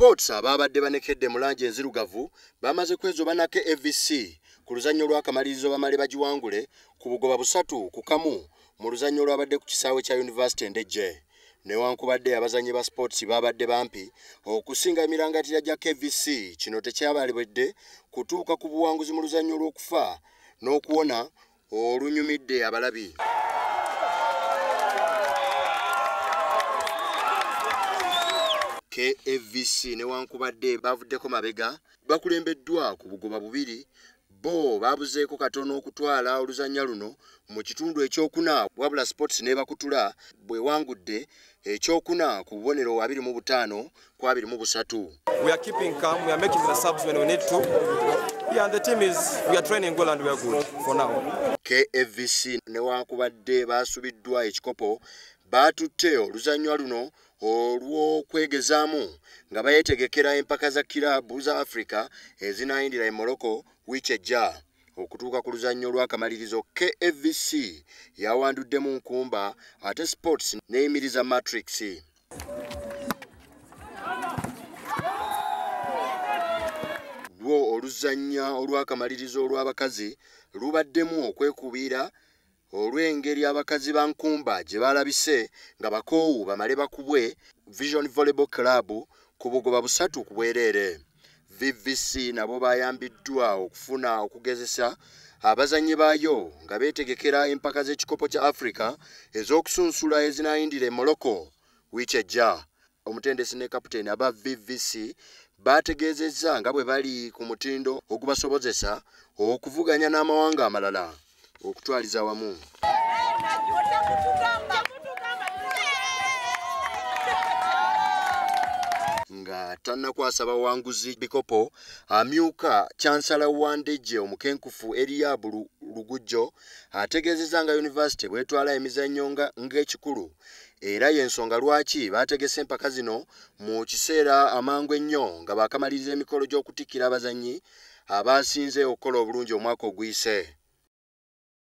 Sports abaabadde banekedde mu langi enzirugavu bamaze kwezoba na KAVC ku luzannya olw'akamalirizo bamale bagiwangule ku bugoba 3-1 mu luzannya olwabadde ku kisaawe kya University Ndejje. Newankubadde abazannyi ba Sports baabadde bampi okusinga emirangatira gya KVC, kino tekyabalibwedde kutuuka ku buwanguzi mu luzannya olw'okufa n'okuwona olunyumidde abalabi. KAVC newankubadde bavuddeko mabega bakulembeddwa ku bugoba 2, bo babuzeeko katono okutwala oluzannya luno mu kitundu ekyokuna, wabula Sports n'ebakutula bwewangudde ekyokuna ku bubonero 25 ku 23. We are keeping calm, we are making the subs when we need to. Yeah, and the team is, we are training well and we are good for now. KAVC newankubadde basubiddwa ekikopo batutte oluzannya luno olw'okwegezaamu nga bayetegekera empaka za kiraabu za Africa ezinayindira e Morocco wiiki ejja. Okutuuka ku luzannya olw'akamalirizo KAVC yawanduddemu Nkumba ate Sports n'eyimiriza Matrix. Lwo oluzannya olw'akamalirizo olw'abakazi lubaddemu okwekubiira olw'engeri abakazi ba Nkumba gye balabise nga bakoowu bamale bakubwe Vision Volleyball Club ku bugoba 3 ku bwereere. VVC nabo bayambiddwa okufuna okugezesa abazannyi baayo nga beetegekera empaka z'ekikopo kya Africa ez'okusunsula ezinayindira e Morocco wiiki ejja. Omutendesi ne kapiteeni aba VVC baategeezezza nga bwe bali ku mutindo ogubasobozesa okuvuganya n'amawanga amalala okutwaliza wamu. Nga tannakwasa bawanguzi bikopo, amyuka Chancellor wa Ndejje omukenkufu Eriabu Lugujjo ategeezezza nga yunivasite bwetwala emizannyo ng'ekikulu era y'ensonga lwaki baategese empaka zino mu kiseera amangu ennyo nga baakamaliriza emikolo gy'okutikkira abazannyi abasinze okukola obulungi omwaka oguyise.